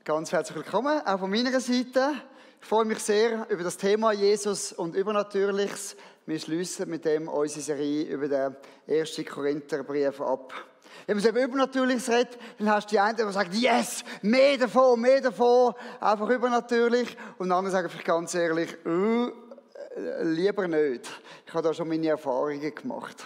Ganz herzlich willkommen, auch von meiner Seite. Ich freue mich sehr über das Thema Jesus und Übernatürliches. Wir schliessen mit dem unsere Serie über den 1. Korintherbrief ab. Wenn man über Übernatürliches redet, dann hast du die einen, die sagen, yes, mehr davon, einfach übernatürlich. Und die anderen sagen vielleicht ganz ehrlich, lieber nicht. Ich habe da schon meine Erfahrungen gemacht.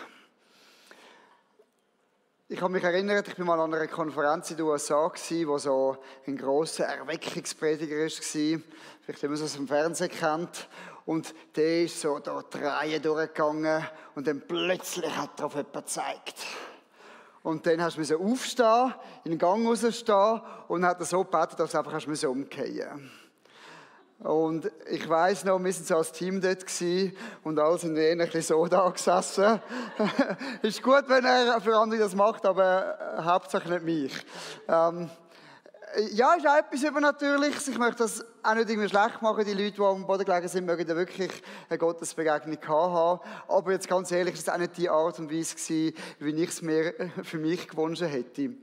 Ich kann mich erinnern, ich war mal an einer Konferenz in den USA, wo so ein grosser Erweckungsprediger war. Vielleicht, wenn man es aus dem Fernsehen kennt. Und der ist so da die Reihe durchgegangen und dann plötzlich hat er auf jemanden gezeigt. Und dann hast du aufstehen, in den Gang rausstehen und hat er so gebetet, dass du einfach umkehren musst. Und ich weiss noch, wir waren so als Team dort und alle sind eher ein bisschen so da gesessen. Ist gut, wenn er für andere das macht, aber hauptsächlich nicht mich. Ja, ist auch etwas Übernatürliches. Ich möchte das auch nicht irgendwie schlecht machen. Die Leute, die am Boden gelegen sind, mögen da wirklich eine Gottesbegegnung haben. Aber jetzt ganz ehrlich, ist es auch nicht die Art und Weise gewesen, wie ich es mir für mich gewünscht hätte.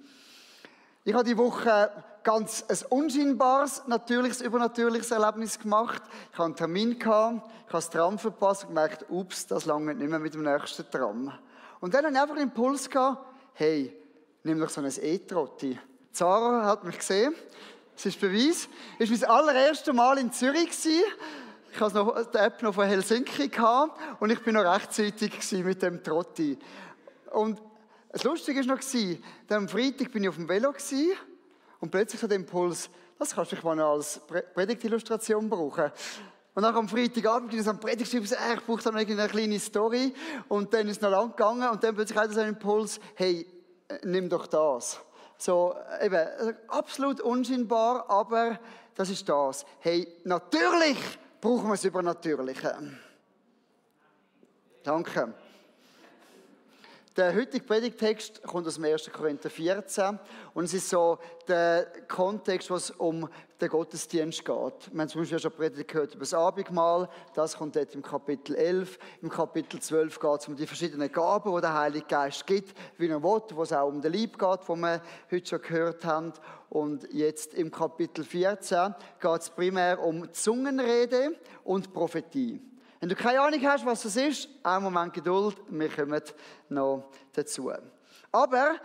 Ich habe die Woche ganz ein unscheinbares, natürliches, übernatürliches Erlebnis gemacht. Ich hatte einen Termin, ich habe das Tram verpasst und gemerkt, ups, das lange nicht mehr mit dem nächsten Tram. Und dann hatte ich einfach den Impuls gehabt, hey, nimm doch so ein E-Trotti. Zara hat mich gesehen, das ist Beweis. Es war mein allererstes Mal in Zürich. Ich hatte die App noch von Helsinki und ich war noch rechtzeitig mit dem Trotti. Und das Lustige war noch, am Freitag bin ich auf dem Velo und plötzlich hat der Impuls, das kannst du mal noch als Predigtillustration brauchen. Und dann am Freitagabend ging es am Predigt, ich brauche dann eine kleine Story und dann ist es noch lang gegangen und dann plötzlich hat er so einen Impuls, hey, nimm doch das. So, eben, absolut unscheinbar, aber das ist das. Hey, natürlich brauchen wir das Übernatürliche. Danke. Der heutige Predigtext kommt aus dem 1. Korinther 14 und es ist so der Kontext, wo es um den Gottesdienst geht. Wir haben zum Beispiel schon Predigt gehört über das Abendmahl, das kommt dort im Kapitel 11. Im Kapitel 12 geht es um die verschiedenen Gaben, die der Heilige Geist gibt, wie er will, wo es auch um den Leib geht, den wir heute schon gehört haben. Und jetzt im Kapitel 14 geht es primär um Zungenrede und Prophetie. Wenn du keine Ahnung hast, was das ist, einen Moment Geduld, wir kommen noch dazu. Aber,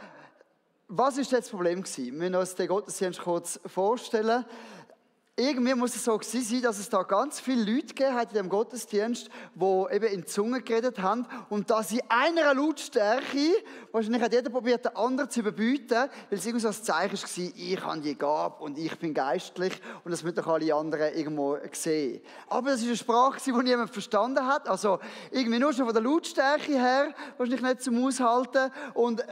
was war das Problem gewesen? Wir müssen uns den Gottesdienst kurz vorstellen. Irgendwie muss es so gewesen sein, dass es da ganz viele Leute gegeben hat in dem Gottesdienst, die eben in Zungen geredet haben und dass in einer Lautstärke, wahrscheinlich hat jeder probiert, den anderen zu überbieten, weil es irgendwie so ein Zeichen war, ich habe die Gabe und ich bin geistlich und das müssen doch alle anderen irgendwo sehen. Aber das war eine Sprache, die niemand verstanden hat, also irgendwie nur schon von der Lautstärke her, wahrscheinlich nicht zum Aushalten und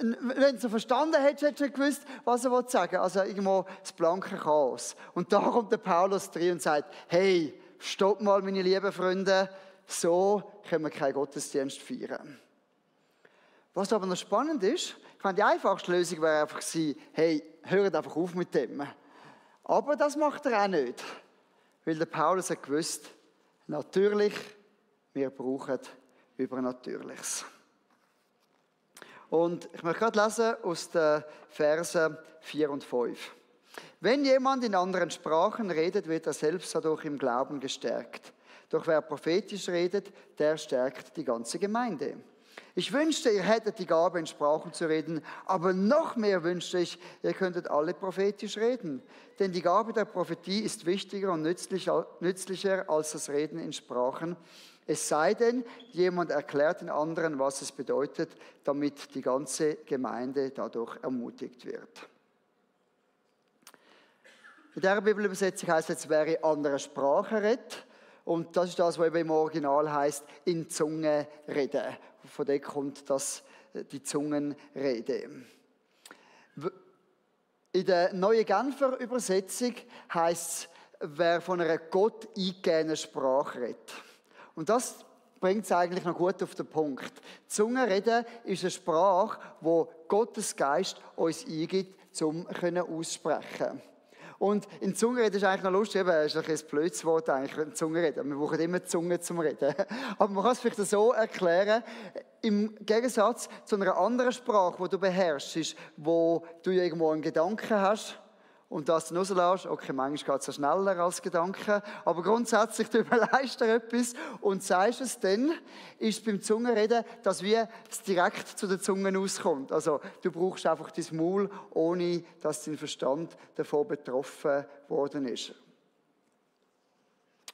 wenn du es verstanden hättest, hättest du nicht gewusst, was er sagen will. Also irgendwo das blanke Chaos. Und da kommt der Paulus drin und sagt, hey, stopp mal, meine lieben Freunde, so können wir keinen Gottesdienst feiern. Was aber noch spannend ist, ich meine, die einfachste Lösung wäre einfach gewesen, hey, hört einfach auf mit dem. Aber das macht er auch nicht, weil der Paulus hat gewusst, natürlich, wir brauchen Übernatürliches. Und ich möchte gerade lesen aus den Versen 4 und 5. Wenn jemand in anderen Sprachen redet, wird er selbst dadurch im Glauben gestärkt. Doch wer prophetisch redet, der stärkt die ganze Gemeinde. Ich wünschte, ihr hättet die Gabe, in Sprachen zu reden, aber noch mehr wünschte ich, ihr könntet alle prophetisch reden. Denn die Gabe der Prophetie ist wichtiger und nützlicher als das Reden in Sprachen. Es sei denn, jemand erklärt den anderen, was es bedeutet, damit die ganze Gemeinde dadurch ermutigt wird. In dieser Bibelübersetzung heisst es, wer in anderer Sprache redet. Und das ist das, was eben im Original heisst, in Zunge reden. Von dem kommt das, die Zungenrede. In der Neuen Genfer Übersetzung heisst es, wer von einer Gott eingegebenen Sprache redet. Und das bringt es eigentlich noch gut auf den Punkt. Zungenreden ist eine Sprache, die Gottes Geist uns eingibt, um aussprechen. Und in Zungenreden ist eigentlich noch lustig, eben, ist ein blödes Wort eigentlich, in Zungenreden. Wir brauchen immer Zunge zum Reden. Aber man kann es vielleicht so erklären, im Gegensatz zu einer anderen Sprache, die du beherrschst, wo du irgendwo einen Gedanken hast und das dann rauslässt, okay, manchmal geht es ja schneller als Gedanken, aber grundsätzlich, du überlegst dir etwas und sagst es dann, ist es beim Zungenreden, dass wie es direkt zu den Zungen auskommt. Also du brauchst einfach dein Maul, ohne dass dein Verstand davon betroffen worden ist.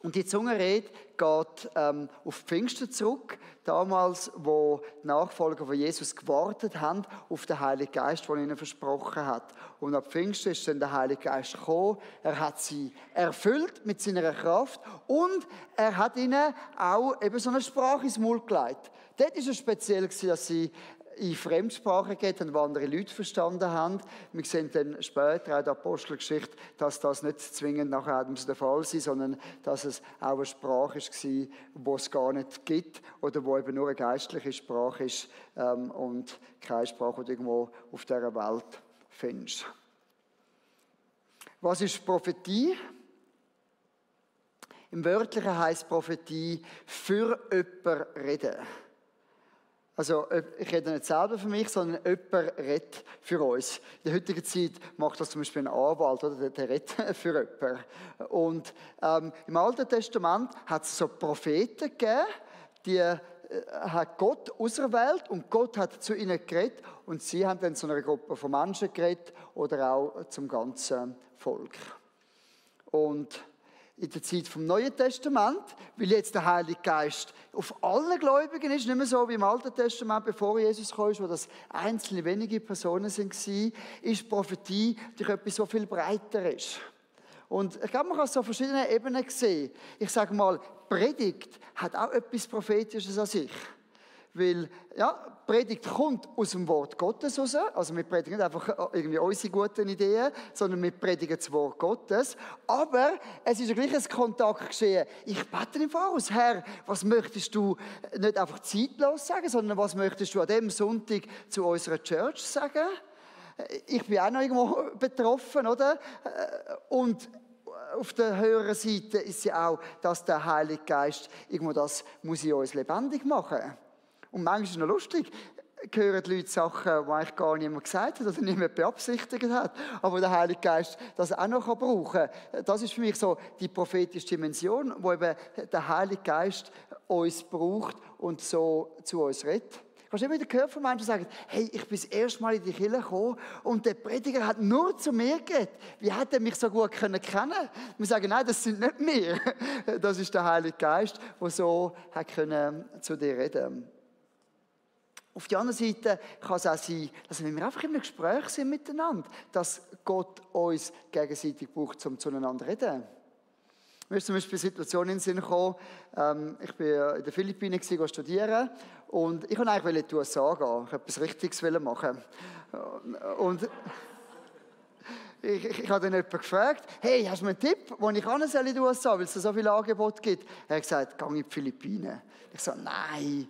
Und die Zungenrede geht auf Pfingsten zurück, damals, wo die Nachfolger von Jesus gewartet haben auf den Heiligen Geist, den er ihnen versprochen hat. Und ab Pfingsten ist dann der Heilige Geist gekommen, er hat sie erfüllt mit seiner Kraft und er hat ihnen auch eben so eine Sprache ins Maul gelegt. Dort war es speziell, dass sie in Fremdsprachen geht und andere Leute verstanden haben. Wir sehen dann später auch in der Apostelgeschichte, dass das nicht zwingend nachher der Fall sein, sondern dass es auch eine Sprache war, die es gar nicht gibt oder wo eben nur eine geistliche Sprache ist und keine Sprache, die du irgendwo auf dieser Welt findest. Was ist Prophetie? Im Wörtlichen heisst Prophetie für jemanden reden. Also ich rede nicht selber für mich, sondern jemand redet für uns. In der heutigen Zeit macht das zum Beispiel ein Anwalt, oder? Der redet für jemanden. Und im Alten Testament hat es so Propheten gegeben, die hat Gott auserwählt und Gott hat zu ihnen geredet und sie haben dann zu einer Gruppe von Menschen geredet oder auch zum ganzen Volk. Und in der Zeit vom Neuen Testament, weil jetzt der Heilige Geist auf allen Gläubigen ist, nicht mehr so wie im Alten Testament, bevor Jesus kam, wo das einzelne wenige Personen waren, ist Prophetie durch etwas, so viel breiter ist. Und ich glaube, man kann es so auf verschiedenen Ebenen sehen. Ich sage mal, Predigt hat auch etwas Prophetisches an sich. Weil, ja, Predigt kommt aus dem Wort Gottes raus. Also wir predigen nicht einfach irgendwie unsere guten Ideen, sondern wir predigen das Wort Gottes. Aber es ist ja gleich ein Kontakt geschehen. Ich bete im Voraus, Herr, was möchtest du nicht einfach zeitlos sagen, sondern was möchtest du an diesem Sonntag zu unserer Church sagen? Ich bin auch noch irgendwo betroffen, oder? Und auf der höheren Seite ist ja auch, dass der Heilige Geist irgendwo das muss in uns lebendig machen. Und manchmal ist es noch lustig, hören die Leute Sachen, die eigentlich gar niemand gesagt hat oder niemand beabsichtigt hat, aber der Heilige Geist das auch noch brauchen kann. Das ist für mich so die prophetische Dimension, wo eben der Heilige Geist uns braucht und so zu uns redet. Hast du immer wieder gehört von Menschen, die sagen, hey, ich bin das erste Mal in die Kirche gekommen und der Prediger hat nur zu mir geredet. Wie hat er mich so gut kennen können? Wir sagen, nein, das sind nicht wir. Das ist der Heilige Geist, der so hat zu dir reden konnte. Auf der anderen Seite kann es auch sein, dass wenn wir einfach in einem Gespräch sind miteinander, dass Gott uns gegenseitig braucht, um zueinander zu reden. Mir ist zum Beispiel eine Situation in den Sinn gekommen, ich war in den Philippinen studieren und ich wollte eigentlich in die USA gehen. Ich wollte etwas Richtiges machen. Und ich habe dann jemanden gefragt, hey, hast du mir einen Tipp, wo ich hin soll in die USA, weil es da so viele Angebote gibt? Er hat gesagt, geh in die Philippinen. Ich so, nein.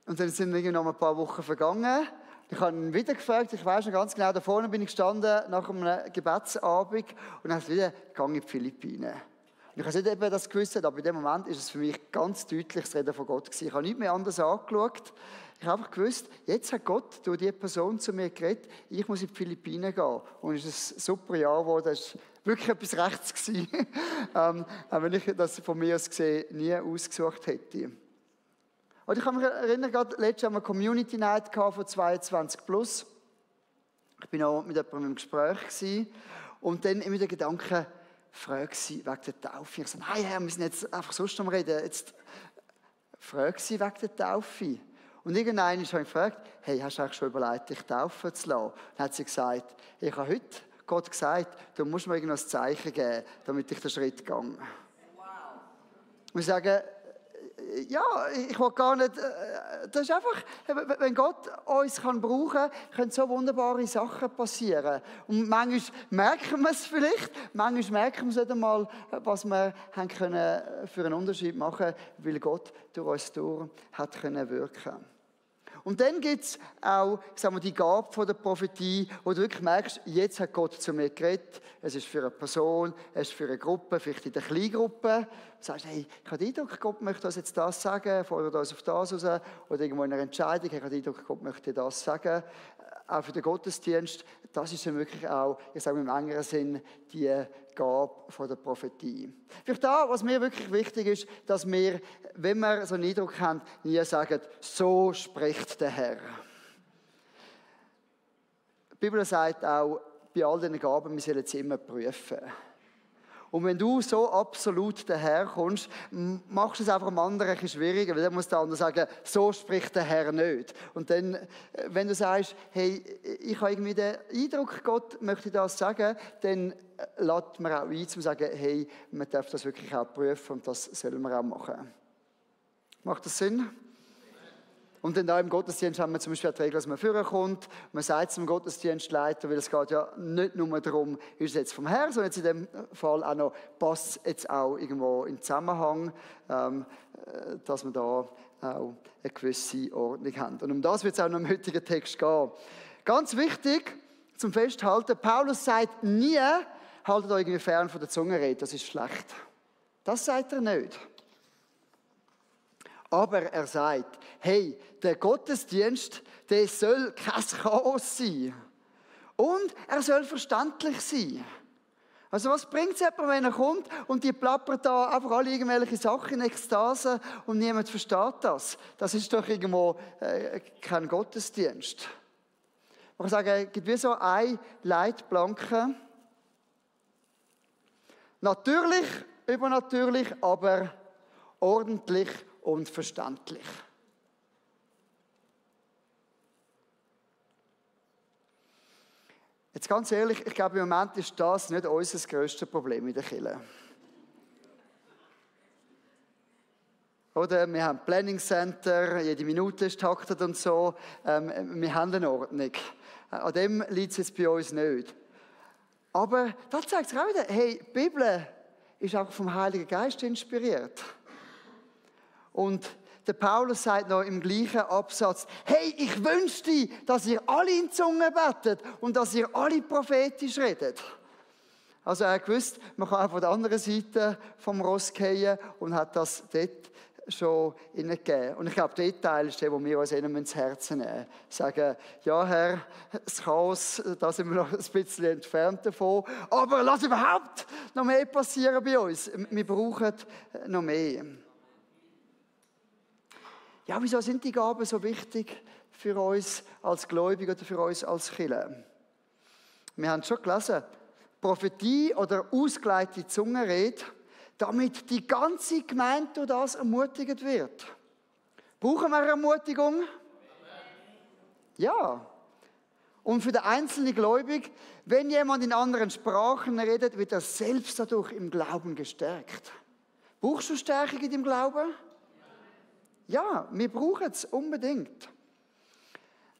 Und dann sind noch ein paar Wochen vergangen. Ich habe ihn wieder gefragt, ich weiß noch ganz genau, da vorne bin ich gestanden nach einem Gebetsabend und dann hat er wieder, geh in die Philippinen. Und ich habe nicht eben das gewusst, aber in dem Moment ist es für mich ganz deutlich das Reden von Gott gewesen. Ich habe nicht mehr anders angeschaut. Ich habe einfach gewusst, jetzt hat Gott durch diese Person zu mir geredet, ich muss in die Philippinen gehen. Und es ist ein super Jahr geworden, es war wirklich etwas Rechtes gewesen. Auch wenn ich das von mir aus gesehen nie ausgesucht hätte. Und ich kann mich erinnern, gerade letztes Jahr eine Community Night von 22+. Ich war auch mit jemandem im Gespräch gewesen. Und dann immer der Gedanke, frage sie wegen der Taufe. Ich so, nein, Herr, wir sind jetzt einfach sonst am Reden. Jetzt frage sie wegen der Taufe. Und irgendwann habe ich gefragt, hey, hast du eigentlich schon überlegt, dich taufen zu lassen? Dann hat sie gesagt, ich habe heute Gott gesagt, du musst mir irgendein Zeichen geben, damit ich den Schritt gehe. Wow. Und ich sage, ja, ich will gar nicht, das ist einfach, wenn Gott uns brauchen kann, können so wunderbare Sachen passieren. Und manchmal merken wir es vielleicht, manchmal merken wir es nicht einmal, was wir haben können für einen Unterschied machen, weil Gott durch uns durch hat können wirken. Und dann gibt es auch, ich sage mal, die Gabe von der Prophetie, wo du wirklich merkst, jetzt hat Gott zu mir geredet. Es ist für eine Person, es ist für eine Gruppe, vielleicht in der Kleingruppe. Du sagst, hey, ich habe den Eindruck, Gott möchte uns jetzt das sagen, fordert uns auf das raus. Oder irgendwo in einer Entscheidung, ich habe den Eindruck, Gott möchte das sagen. auch für den Gottesdienst, das ist dann wirklich auch, ich sage im engeren Sinn, die Gabe von der Prophetie. Vielleicht da, was mir wirklich wichtig ist, dass wir, wenn wir so einen Eindruck haben, nie sagen, so spricht der Herr. Die Bibel sagt auch, bei all diesen Gaben, wir sollen sie immer prüfen. Und wenn du so absolut daherkommst, machst du es einfach am anderen ein bisschen schwieriger, weil dann muss der andere sagen, so spricht der Herr nicht. Und dann, wenn du sagst, hey, ich habe irgendwie den Eindruck, Gott möchte das sagen, dann lädt man auch ein, zu sagen, hey, man darf das wirklich auch prüfen und das sollen wir auch machen. Macht das Sinn? Und dann da im Gottesdienst haben wir zum Beispiel die Regel, dass man vorkommt. Man sagt zum Gottesdienstleiter, weil es geht ja nicht nur darum, ist es jetzt vom Herrn, sondern jetzt in dem Fall auch noch, passt es jetzt auch irgendwo in Zusammenhang, dass wir da auch eine gewisse Ordnung haben. Und um das wird es auch noch im heutigen Text gehen. Ganz wichtig zum Festhalten, Paulus sagt nie, haltet euch irgendwie fern von der Zungenrede, das ist schlecht. Das sagt er nicht. Aber er sagt, hey, der Gottesdienst, der soll kein Chaos sein. Und er soll verständlich sein. Also was bringt es jemandem, wenn er kommt und die plappert da einfach alle irgendwelche Sachen in Ekstase und niemand versteht das? Das ist doch irgendwo kein Gottesdienst. Man kann sagen, es gibt wie so eine Leitplanke. Natürlich, übernatürlich, aber ordentlich und verständlich. Jetzt ganz ehrlich, ich glaube, im Moment ist das nicht unser grösstes Problem in der Kirche. Oder? Wir haben Planning Center, jede Minute ist taktet und so. Wir haben eine Ordnung. An dem liegt es jetzt bei uns nicht. Aber da zeigt es auch wieder, hey, die Bibel ist auch vom Heiligen Geist inspiriert. Und der Paulus sagt noch im gleichen Absatz, hey, ich wünschte, dass ihr alle in Zungen betet und dass ihr alle prophetisch redet. Also er gewusst, man kann auch von der anderen Seite vom Ross fallen und hat das dort schon hineingegeben. Und ich glaube, der Teil ist der, wo wir uns ins Herzen nehmen. Sagen, ja Herr, das Chaos, da sind wir noch ein bisschen entfernt davon, aber lass überhaupt noch mehr passieren bei uns. Wir brauchen noch mehr. Ja, wieso sind die Gaben so wichtig für uns als Gläubige oder für uns als Kirche? Wir haben es schon gelesen, Prophetie oder ausgeleitete Zungenrede, damit die ganze Gemeinde durch das ermutigt wird. Brauchen wir Ermutigung? Ja. Und für den einzelnen Gläubigen, wenn jemand in anderen Sprachen redet, wird er selbst dadurch im Glauben gestärkt. Brauchst du Stärkung in deinem Glauben? Ja, wir brauchen es unbedingt.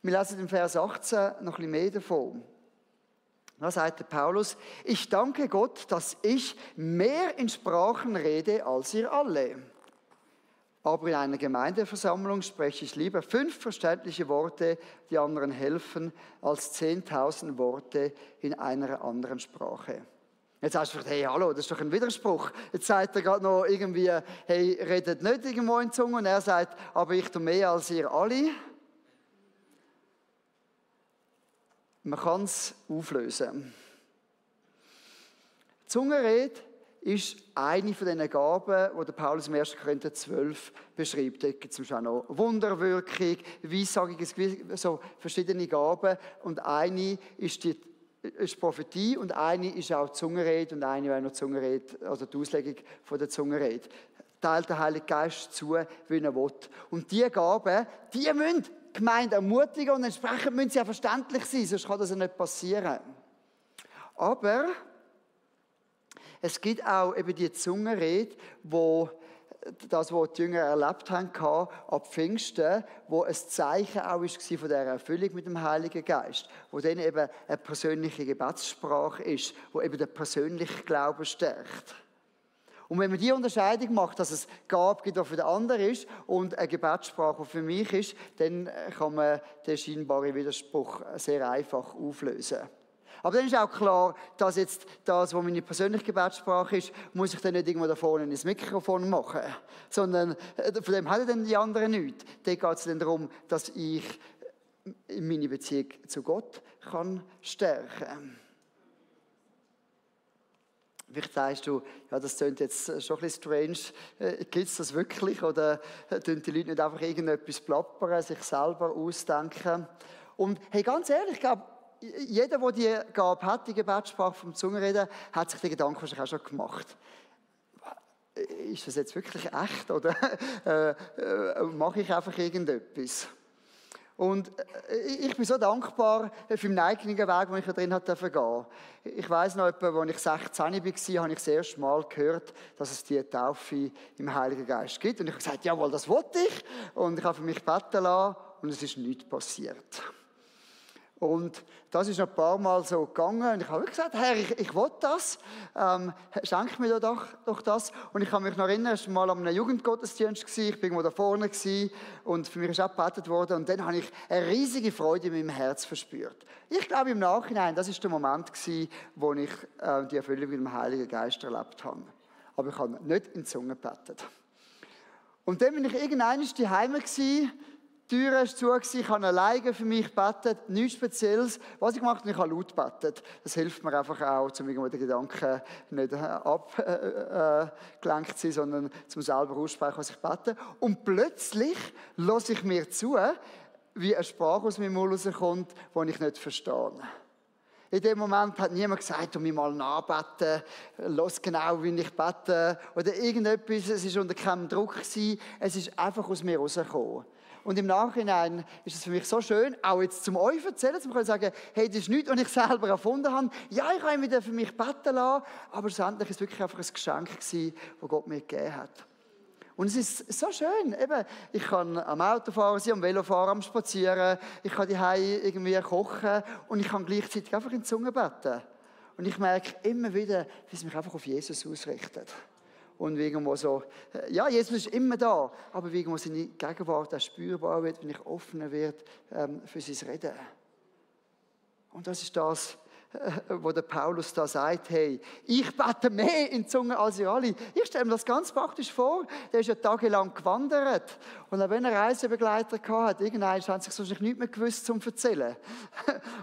Wir lesen im Vers 18 noch ein bisschen mehr davon. Da sagt der Paulus, ich danke Gott, dass ich mehr in Sprachen rede als ihr alle. Aber in einer Gemeindeversammlung spreche ich lieber 5 verständliche Worte, die anderen helfen, als 10.000 Worte in einer anderen Sprache. Jetzt sagst du, hey, hallo, das ist doch ein Widerspruch. Jetzt sagt er gerade noch irgendwie, hey, redet nicht irgendwo in Zungen. Und er sagt, aber ich tue mehr als ihr alle. Man kann es auflösen. Die Zungenrede ist eine von diesen Gaben, die der Paulus im 1. Korinther 12 beschreibt. Da gibt es auch noch Wunderwirkung, Weissagung, so verschiedene Gaben. Und eine ist Prophetie und eine ist auch die Zungenrede und eine wäre noch die Zungenrede, also die Auslegung von der Zungenrede. Teilt der Heilige Geist zu, wie er will. Und diese Gaben, die müssen die Gemeinde ermutigen und entsprechend müssen sie auch verständlich sein, sonst kann das ja nicht passieren. Aber es gibt auch eben die Zungenrede, wo das, was die Jünger erlebt haben, ab Pfingsten, wo ein Zeichen auch war von dieser Erfüllung mit dem Heiligen Geist, wo dann eben eine persönliche Gebetssprache ist, wo eben der persönliche Glaube stärkt. Und wenn man die Unterscheidung macht, dass es Gabe gibt, die für den anderen ist und eine Gebetssprache, die für mich ist, dann kann man den scheinbaren Widerspruch sehr einfach auflösen. Aber dann ist auch klar, dass jetzt das, was meine persönliche Gebetssprache ist, muss ich dann nicht irgendwo da vorne ins Mikrofon machen, sondern von dem haben dann die anderen nichts. Da geht es dann darum, dass ich meine Beziehung zu Gott kann stärken. Vielleicht sagst du, ja, das klingt jetzt schon ein bisschen strange. Gibt es das wirklich? Oder tun die Leute nicht einfach irgendetwas plappern, sich selber ausdenken? Und hey, ganz ehrlich, ich glaube, jeder, der die Gabe hat, die Gebetssprache vom Zungenreden, hat sich den Gedanken wahrscheinlich auch schon gemacht. Ist das jetzt wirklich echt? Oder mache ich einfach irgendetwas? Und ich bin so dankbar für meinen eigenen Weg, den ich da drin gehen durfte. Ich weiss noch, als ich 16 war, habe ich das erste Mal gehört, dass es die Taufe im Heiligen Geist gibt. Und ich habe gesagt, jawohl, das wollte ich. Und ich habe für mich beten lassen und es ist nichts passiert. Und das ist noch ein paar Mal so gegangen. Und ich habe gesagt, Herr, ich will das. Schenk mir doch das. Und ich kann mich noch erinnern, es war mal an einem Jugendgottesdienst. Ich war irgendwo da vorne und für mich ist auch gebetet worden. Und dann habe ich eine riesige Freude in meinem Herz verspürt. Ich glaube im Nachhinein, das war der Moment, wo ich die Erfüllung mit dem Heiligen Geist erlebt habe. Aber ich habe nicht in Zungen gebetet. Und dann bin ich irgendwann zu Hause. Die Tür war zu, ich habe alleine für mich gebetet, nichts Spezielles. Was ich gemacht habe, ich habe laut gebetet. Das hilft mir einfach auch, um irgendwo den Gedanken nicht abgelenkt zu sein, sondern zum selber aussprechen, was ich bete. Und plötzlich lasse ich mir zu, wie eine Sprache aus meinem Mund rauskommt, die ich nicht verstehe. In dem Moment hat niemand gesagt, du mich mal nachbeten, lass genau, wie ich bete, oder irgendetwas. Es war unter keinem Druck, es ist einfach aus mir rausgekommen. Und im Nachhinein ist es für mich so schön, auch jetzt zum euch erzählen, zu sagen, hey, das ist nichts, was ich selber erfunden habe. Ja, ich habe wieder für mich beten lassen, aber schlussendlich ist es wirklich einfach ein Geschenk gewesen, das Gott mir gegeben hat. Und es ist so schön, eben, ich kann am Autofahren sein, am Velofahren, am Spazieren, ich kann daheim irgendwie kochen und ich kann gleichzeitig einfach in die Zunge beten. Und ich merke immer wieder, wie es mich einfach auf Jesus ausrichtet. Und wie irgendwo so, ja, Jesus ist immer da, aber wie irgendwo seine Gegenwart auch spürbar wird, wenn ich offener wird für sein Reden. Und das ist das, wo der Paulus da sagt, hey, ich bete mehr in Zungen als ihr alle. Ich stelle mir das ganz praktisch vor, der ist ja tagelang gewandert. Und auch wenn er Reisebegleiter hatte, irgendwann hat sich wahrscheinlich nichts mehr gewusst, zum zu erzählen.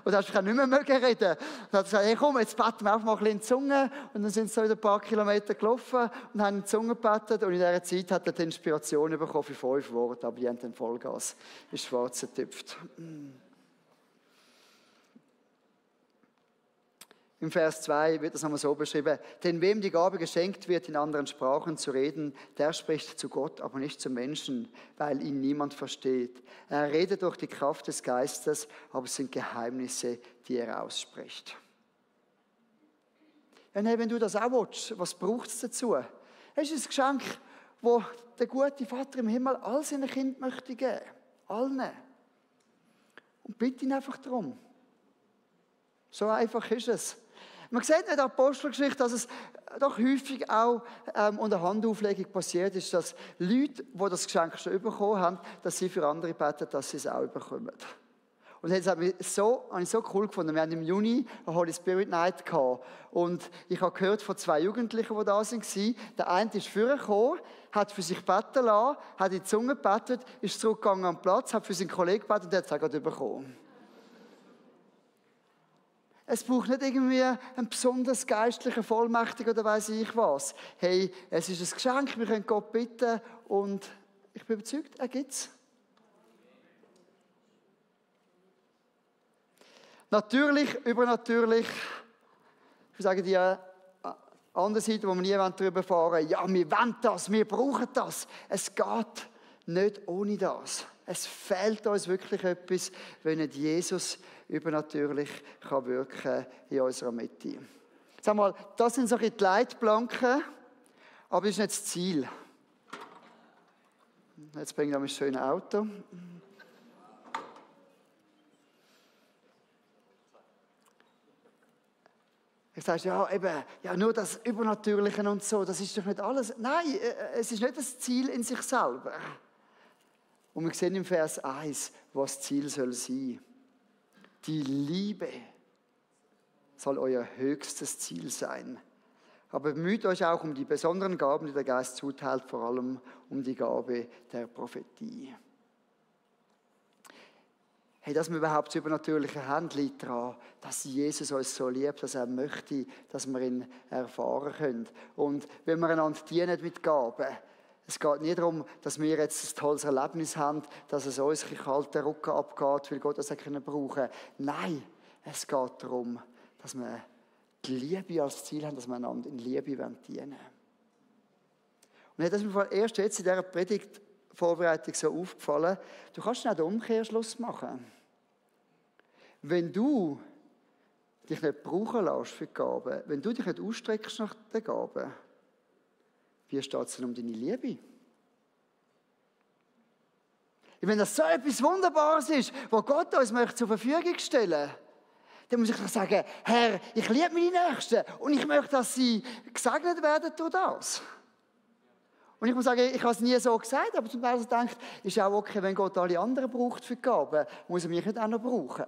Und hast du auch nicht mehr reden. Dann hat er gesagt, hey komm, jetzt beten wir einfach mal ein bisschen in Zungen. Und dann sind sie so wieder ein paar Kilometer gelaufen und haben in Zungen gebetet. Und in dieser Zeit hat er die Inspiration bekommen für 5 Worte, aber die haben den Vollgas ins Schwarze getüpft. Im Vers 2 wird das nochmal so beschrieben. Denn wem die Gabe geschenkt wird, in anderen Sprachen zu reden, der spricht zu Gott, aber nicht zu Menschen, weil ihn niemand versteht. Er redet durch die Kraft des Geistes, aber es sind Geheimnisse, die er ausspricht. Wenn du das auch willst, was braucht es dazu? Es ist ein Geschenk, das der gute Vater im Himmel all seinen Kindern möchte geben. Allen. Und bitte ihn einfach darum. So einfach ist es. Man sieht in der Apostelgeschichte, dass es doch häufig auch unter Handauflegung passiert ist, dass Leute, die das Geschenk schon bekommen haben, dass sie für andere beten, dass sie es auch bekommen. Und das habe ich so cool gefunden. Wir hatten im Juni eine Holy Spirit Night gehabt. Und ich habe gehört von 2 Jugendlichen, die da waren. Der eine ist vorgekommen, hat für sich beten lassen, hat in die Zunge gebetet, ist zurückgegangen am Platz, hat für seinen Kollegen gebetet und hat es auch gerade bekommen. Es braucht nicht irgendwie einen besonders geistlichen Vollmächtigen oder weiss ich was. Hey, es ist ein Geschenk, wir können Gott bitten und ich bin überzeugt, er gibt es. Natürlich, übernatürlich, ich sage dir, andere Seite, wo wir nie darüber fahren, ja, wir wollen das, wir brauchen das. Es geht nicht ohne das. Es fehlt uns wirklich etwas, wenn nicht Jesus übernatürlich kann wirken in unserer Mitte. Sag mal, das sind so die Leitplanken, aber das ist nicht das Ziel. Jetzt bringe ich noch ein schönes Auto. Ich sage, ja, eben, ja, nur das Übernatürliche und so, das ist doch nicht alles. Nein, es ist nicht das Ziel in sich selber. Und wir sehen im Vers 1, was das Ziel soll sein. Die Liebe soll euer höchstes Ziel sein. Aber bemüht euch auch um die besonderen Gaben, die der Geist zuteilt, vor allem um die Gabe der Prophetie. Hey, dass wir überhaupt das Übernatürliche haben, liegt daran, dass Jesus uns so liebt, dass er möchte, dass wir ihn erfahren können. Und wenn wir einander dienen mit Gaben, es geht nicht darum, dass wir jetzt ein tolles Erlebnis haben, dass es uns ein kalt der Rücken abgeht, weil Gott das brauchen kann. Nein, es geht darum, dass wir die Liebe als Ziel haben, dass wir einander in Liebe dienen wollen. Und das ist mir erst jetzt in dieser Predigtvorbereitung so aufgefallen, du kannst nicht den Umkehrschluss machen. Wenn du dich nicht brauchen lässt für die Gaben, wenn du dich nicht ausstreckst nach den Gaben, wie steht es denn um deine Liebe? Wenn das so etwas Wunderbares ist, was Gott uns möchte zur Verfügung stellen, dann muss ich doch sagen, Herr, ich liebe meine Nächsten und ich möchte, dass sie gesegnet werden durch das. Und ich muss sagen, ich habe es nie so gesagt, aber zum Teil denke ich, ist auch okay, wenn Gott alle anderen braucht für die Gaben, muss er mich nicht auch noch brauchen.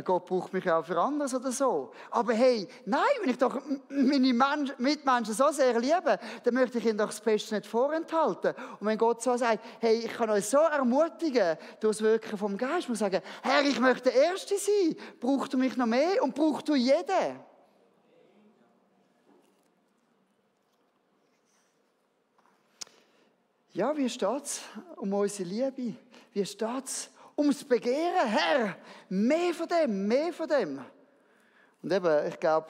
Gott braucht mich auch für anderes oder so. Aber hey, nein, wenn ich doch meine Mitmenschen so sehr liebe, dann möchte ich ihnen doch das Beste nicht vorenthalten. Und wenn Gott so sagt, hey, ich kann euch so ermutigen, durch das Wirken vom Geist, muss ich sagen, Herr, ich möchte der Erste sein. Brauchst du mich noch mehr und brauchst du jeden? Ja, wie steht es um unsere Liebe? Wie steht es ums Begehren? Herr, mehr von dem, mehr von dem. Und eben, ich glaube,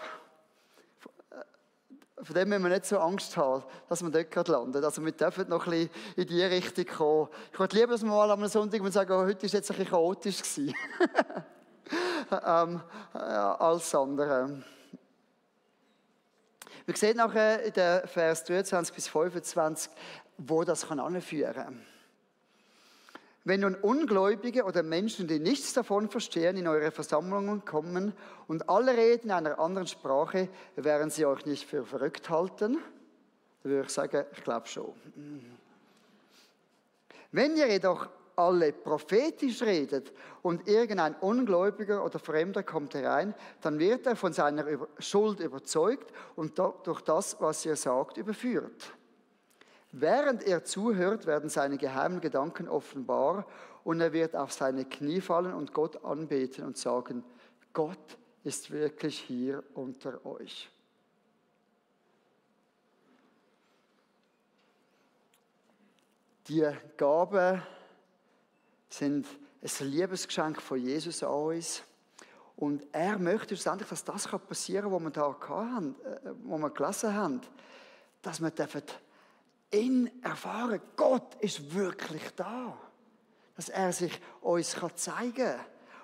von dem müssen wir nicht so Angst haben, dass wir dort gerade landen. Also wir dürfen noch ein bisschen in die Richtung kommen. Ich würde lieber, dass wir mal am Sonntag sagen, oh, heute war jetzt ein bisschen chaotisch als andere. Wir sehen nachher in den Vers 23 bis 25, wo das anführen kann. Wenn nun Ungläubige oder Menschen, die nichts davon verstehen, in eure Versammlungen kommen und alle reden in einer anderen Sprache, werden sie euch nicht für verrückt halten? Dann würde ich sagen, ich glaube schon. Wenn ihr jedoch alle prophetisch redet und irgendein Ungläubiger oder Fremder kommt herein, dann wird er von seiner Schuld überzeugt und durch das, was ihr sagt, überführt. Während er zuhört, werden seine geheimen Gedanken offenbar und er wird auf seine Knie fallen und Gott anbeten und sagen, Gott ist wirklich hier unter euch. Die Gaben sind ein Liebesgeschenk von Jesus an uns. Und er möchte schlussendlich, dass das passieren kann, was wir da hatten, was wir gelesen haben. Dass wir ihn erfahren, Gott ist wirklich da. Dass er sich uns zeigen kann.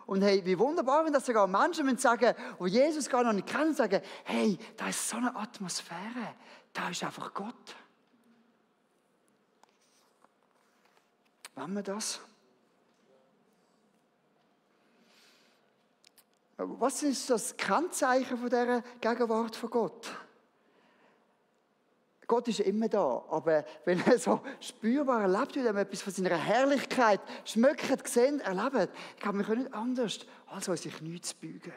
Und hey, wie wunderbar, wenn das sogar Menschen sagen, die Jesus gar noch nicht kennen, sagen, hey, da ist so eine Atmosphäre, da ist einfach Gott. Wollen wir das? Was ist das Kennzeichen von dieser Gegenwart von Gott? Gott ist immer da, aber wenn er so spürbar erlebt wird, wenn man etwas von seiner Herrlichkeit schmeckt, sehen, erlebt, ich glaube, wir können nicht anders, als uns sich nichts beugen.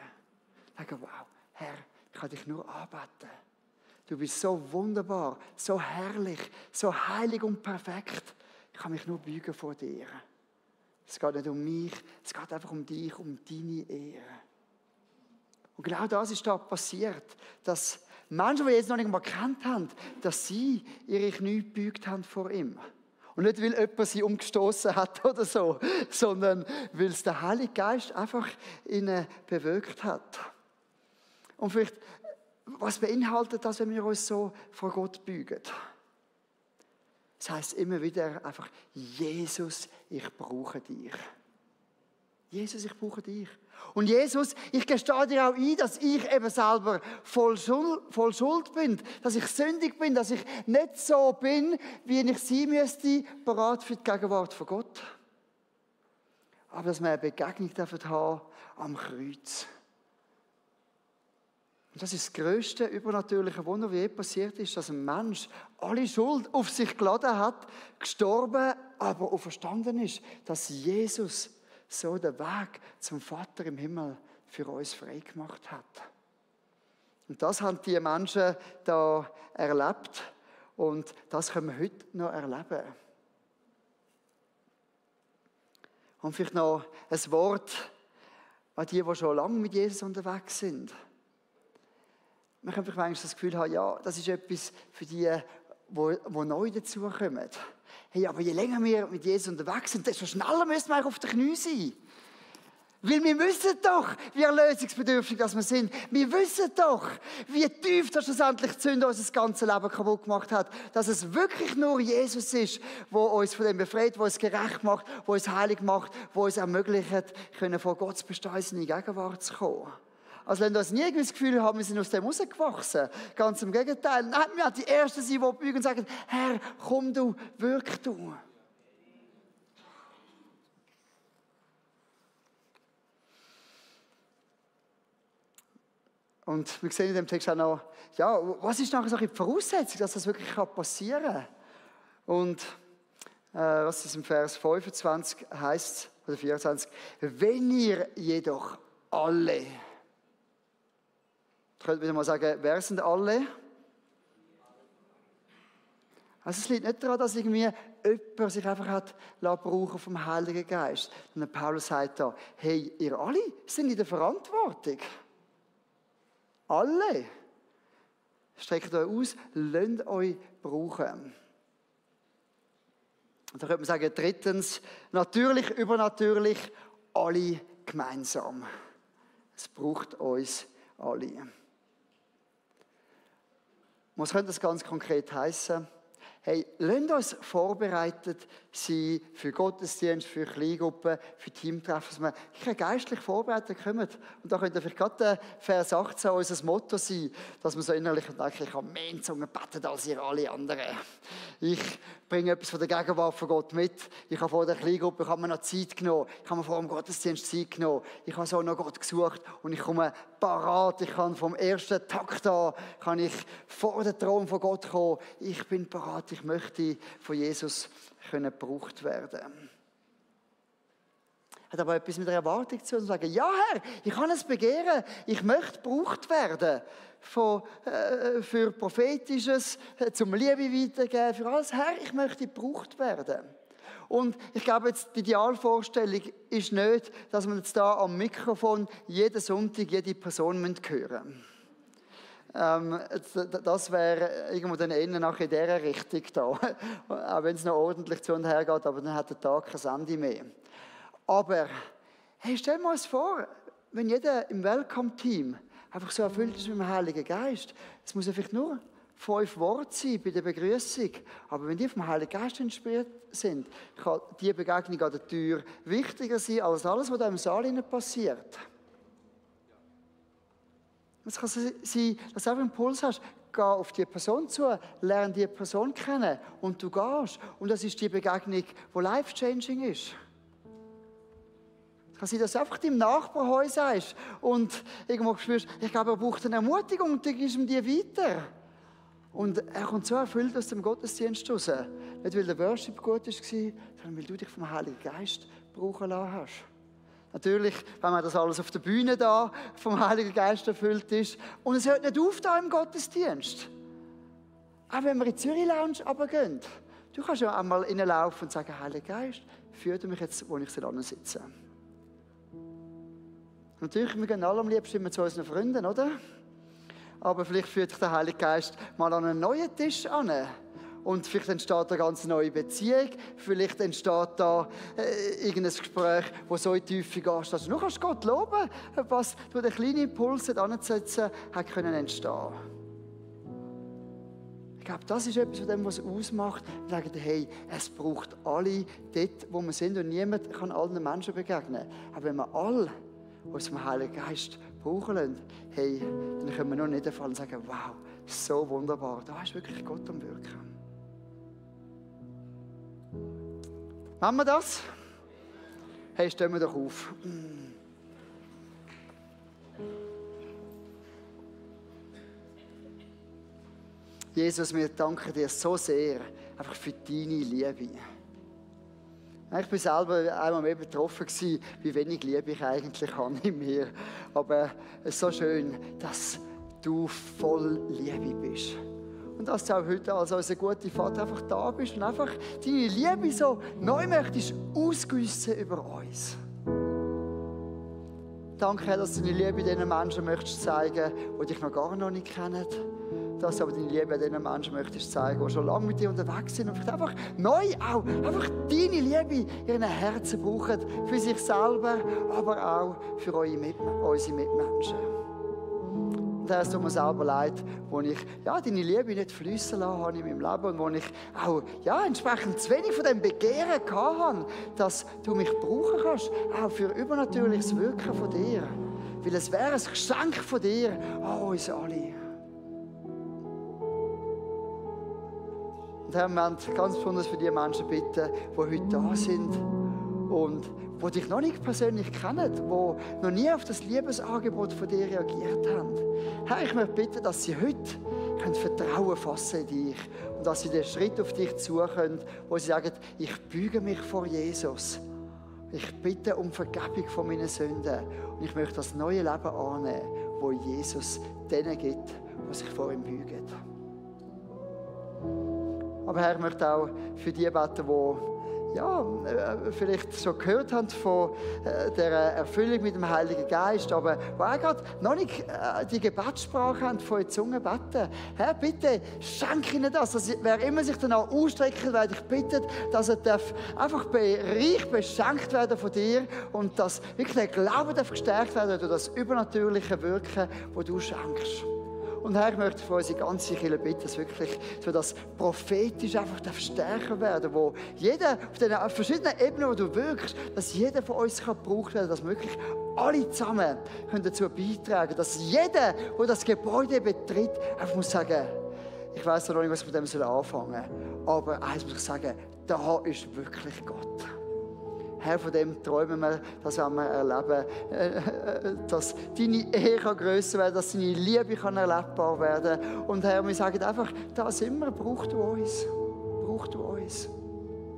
Sagen, wow, Herr, ich kann dich nur anbeten. Du bist so wunderbar, so herrlich, so heilig und perfekt. Ich kann mich nur beugen vor dir. Es geht nicht um mich, es geht einfach um dich, um deine Ehre. Und genau das ist da passiert, dass Menschen, die Jesus noch nicht mal gekannt haben, dass sie ihre Knie gebeugt haben vor ihm. Und nicht, weil jemand sie umgestoßen hat oder so, sondern weil es der Heilige Geist einfach ihnen bewirkt hat. Und vielleicht, was beinhaltet das, wenn wir uns so vor Gott beugen? Das heisst immer wieder einfach, Jesus, ich brauche dich. Jesus, ich brauche dich. Und Jesus, ich gestehe dir auch ein, dass ich eben selber voll Schuld bin, dass ich sündig bin, dass ich nicht so bin, wie ich sein müsste, bereit für die Gegenwart von Gott. Aber dass wir eine Begegnung haben am Kreuz. Und das ist das grösste übernatürliche Wunder, was je passiert ist, dass ein Mensch alle Schuld auf sich geladen hat, gestorben, aber auferstanden ist, dass Jesus so den Weg zum Vater im Himmel für uns frei gemacht hat. Und das haben die Menschen da erlebt und das können wir heute noch erleben. Und vielleicht noch ein Wort an die schon lange mit Jesus unterwegs sind. Man kann vielleicht manchmal das Gefühl haben, ja, das ist etwas für die neu dazukommen. Hey, aber je länger wir mit Jesus unterwegs sind, desto schneller müssen wir auf den Knien sein. Weil wir wissen doch, wie lösungsbedürftig wir sind. Wir wissen doch, wie tief das schlussendlich die Sünde unser ganzes Leben kaputt gemacht hat. Dass es wirklich nur Jesus ist, der uns von dem befreit, der uns gerecht macht, der uns heilig macht, der uns ermöglicht, vor Gottes Bestehen in die Gegenwart zu kommen. Also wenn wir uns nie das Gefühl haben, wir sind aus dem rausgewachsen. Ganz im Gegenteil. Nein, wir haben die Ersten sein, die beugen und sagen, Herr, komm du, wirk du. Und wir sehen in dem Text auch noch, ja, was ist nachher so die Voraussetzung, dass das wirklich passieren kann. Und was ist im Vers 25 heißt, oder 24, wenn ihr jedoch alle, ich könnte wieder mal sagen, wer sind alle? Also es liegt nicht daran, dass irgendwie jemand sich einfach hat brauchen vom Heiligen Geist. Und Paulus sagt da, hey, ihr alle sind in der Verantwortung. Alle. Streckt euch aus, lasst euch brauchen. Und dann könnte man sagen, drittens, natürlich, übernatürlich, alle gemeinsam. Es braucht uns alle. Was könnte das ganz konkret heißen? Hey, lasst uns vorbereitet sein für Gottesdienst, für Kleingruppen, für Teamtreffen, dass wir geistlich vorbereitet kommen. Und da könnte vielleicht gerade Vers 18 unser Motto sein, dass wir so innerlich denken, ich habe mehr in Zungen gebetet als ihr alle anderen. Ich bringe etwas von der Gegenwart von Gott mit. Ich habe vor der Kleingruppe, ich habe mir noch Zeit genommen. Ich habe mir vor dem Gottesdienst Zeit genommen. Ich habe so noch Gott gesucht und ich komme parat. Ich kann vom ersten Takt an, kann ich vor den Thron von Gott kommen. Ich bin parat. Ich möchte von Jesus gebraucht werden. Hat aber etwas mit der Erwartung zu tun, und sagen, ja Herr, ich kann es begehren, ich möchte gebraucht werden für Prophetisches, zum Liebe weitergeben, für alles. Herr, ich möchte gebraucht werden. Und ich glaube, jetzt die Idealvorstellung ist nicht, dass wir jetzt da am Mikrofon jeden Sonntag jede Person hören müssen. Das wäre irgendwo dann eher nach in dieser Richtung da. Auch wenn es noch ordentlich zu und her geht, aber dann hat der Tag kein Ende mehr. Aber, hey, stell dir mal vor, wenn jeder im Welcome-Team einfach so erfüllt ist mit dem Heiligen Geist, es muss ja vielleicht nur 5 Worte sein bei der Begrüßung, aber wenn die vom Heiligen Geist inspiriert sind, kann die Begegnung an der Tür wichtiger sein als alles, was da im Saal passiert. Es kann sein, dass du einfach einen Impuls hast, geh auf die Person zu, lerne die Person kennen und du gehst. Und das ist die Begegnung, die life-changing ist. Es kann sein, dass du einfach deinem Nachbarn Heu sagst und irgendwo spürst, ich glaube, er braucht eine Ermutigung und dann gibst du ihm die weiter. Und er kommt so erfüllt aus dem Gottesdienst raus. Nicht, weil der Worship gut war, sondern weil du dich vom Heiligen Geist brauchen lassen hast. Natürlich, wenn man das alles auf der Bühne da vom Heiligen Geist erfüllt ist. Und es hört nicht auf da im Gottesdienst. Auch wenn wir in die Zürich Lounge runtergehen. Du kannst ja einmal reinlaufen und sagen, Heiliger Geist, führt mich jetzt, wo ich sitze. Natürlich, wir gehen alle am liebsten immer zu unseren Freunden, oder? Aber vielleicht führt dich der Heilige Geist mal an einen neuen Tisch an. Und vielleicht entsteht eine ganz neue Beziehung. Vielleicht entsteht da irgendein Gespräch, das so in die Tiefe geht, dass du nur Gott loben kannst, was durch den kleinen Impuls anzusetzen hat können entstehen. Ich glaube, das ist etwas von dem, was es ausmacht. Wir sagen, hey, es braucht alle dort, wo wir sind. Und niemand kann allen Menschen begegnen. Aber wenn wir alle uns vom Heiligen Geist brauchen lassen, hey, dann können wir noch nicht fallen und sagen, wow, so wunderbar, da ist wirklich Gott am Wirken. Machen wir das? Hey, stehen wir doch auf. Jesus, wir danken dir so sehr einfach für deine Liebe. Ich war selber einmal mehr betroffen gewesen, wie wenig Liebe ich eigentlich habe in mir. Aber es ist so schön, dass du voll Liebe bist. Und dass du auch heute als unser guter Vater einfach da bist und einfach deine Liebe so neu möchtest ausgießen über uns. Danke, Herr, dass du deine Liebe diesen Menschen möchtest zeigen, die dich noch gar nicht kennen. Dass du aber deine Liebe diesen Menschen möchtest zeigen, die schon lange mit dir unterwegs sind und vielleicht einfach neu auch einfach deine Liebe in ihren Herzen brauchen, für sich selber, aber auch für unsere Mitmenschen. Und Herr, es tut mir selber leid, wo ich deine Liebe nicht fließen lassen habe in meinem Leben und wo ich auch entsprechend zu wenig von dem Begehren hatte, dass du mich brauchen kannst, auch für übernatürliches Wirken von dir. Weil es wäre ein Geschenk von dir an uns alle. Und Herr, wir wollen ganz besonders für die Menschen bitten, die heute da sind und die dich noch nicht persönlich kennen, die noch nie auf das Liebesangebot von dir reagiert haben. Herr, ich möchte bitten, dass sie heute Vertrauen fassen in dich und dass sie den Schritt auf dich suchen, wo sie sagen, ich büge mich vor Jesus. Ich bitte um Vergebung von meinen Sünden und ich möchte das neue Leben annehmen, wo Jesus denen gibt, die sich vor ihm bügen. Aber Herr, ich möchte auch für die beten, die vielleicht schon gehört haben von der Erfüllung mit dem Heiligen Geist, aber die auch gerade noch nicht die Gebetssprache haben, von den Zungen beten. Herr, bitte schenk ihnen das, dass wer immer sich danach ausstrecken will, ich bitte, dass er einfach reich beschenkt werden von dir und dass wirklich der Glaube gestärkt werden durch das übernatürliche Wirken, das du schenkst. Und Herr, ich möchte für unsere ganze Kirche bitten, dass wirklich so das prophetisch einfach stärker werden, wo jeder auf den verschiedenen Ebenen, wo du wirkst, dass jeder von uns gebraucht werden kann, dass wir wirklich alle zusammen dazu beitragen können, dass jeder, der das Gebäude betritt, einfach muss sagen, ich weiss noch nicht, was ich mit dem anfangen soll, aber eins muss ich sagen, da ist wirklich Gott. Herr, von dem träumen wir, dass wir erleben, dass deine Ehre grösser wird, dass deine Liebe erlebbar werden kann. Und Herr, wir sagen einfach, da sind wir, brauchst du uns. Brauchst du uns.